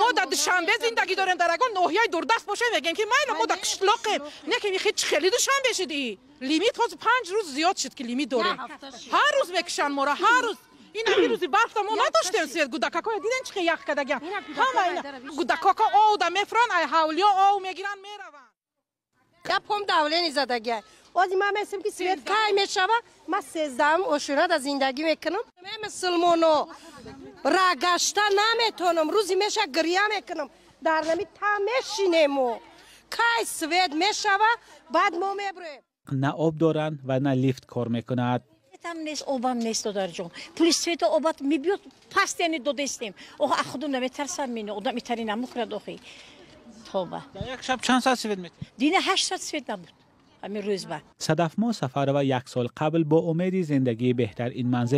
Мо дар Душанбе зиндагӣ дорем, дар ягон ноҳияи дурдаст бошем, мегем, ки майла, мо дар қишлоқем. Не ки хи хеле Душанбе шуди. Лимит ҳозир 5 рӯз зиёд шуд, ки лимит дорем. Ҳар рӯз мекушанд моро, ҳар рӯз. Ин ҳамин рӯзи барфта мо надоштем свет. Гудакакоя диден, чӣ ях кардагиам. Ҳама ина гудакако овда мефуранд, ай ҳавлиё ов мегиранд, мераванд. Гапҳом давление задагиай. Ози ман месим, ки свет кай мешава. Ман 13-ам оширада зиндагӣ мекунам. Мусулмоно, рагашта наметонам. Рӯзи меша гиря мекунам, дар нами та мешинему. Кай свет мешава, баъд мо мебурем. На об доранд ва на лифт кор мекунад. Светам нест, обам нест, додарҷон. Пули свету обат мебиёд, пастяни додестем. Ох, худум наметарсам, мино одам итари намухӯрад охи, тоба. Дар як шаб чанд соат свет метиҳед? Дина 8 соат свет набуд ҳамин рӯзба. Садафмо Сафарова як сол қабл бо умеди зиндагии беҳтар ин манзил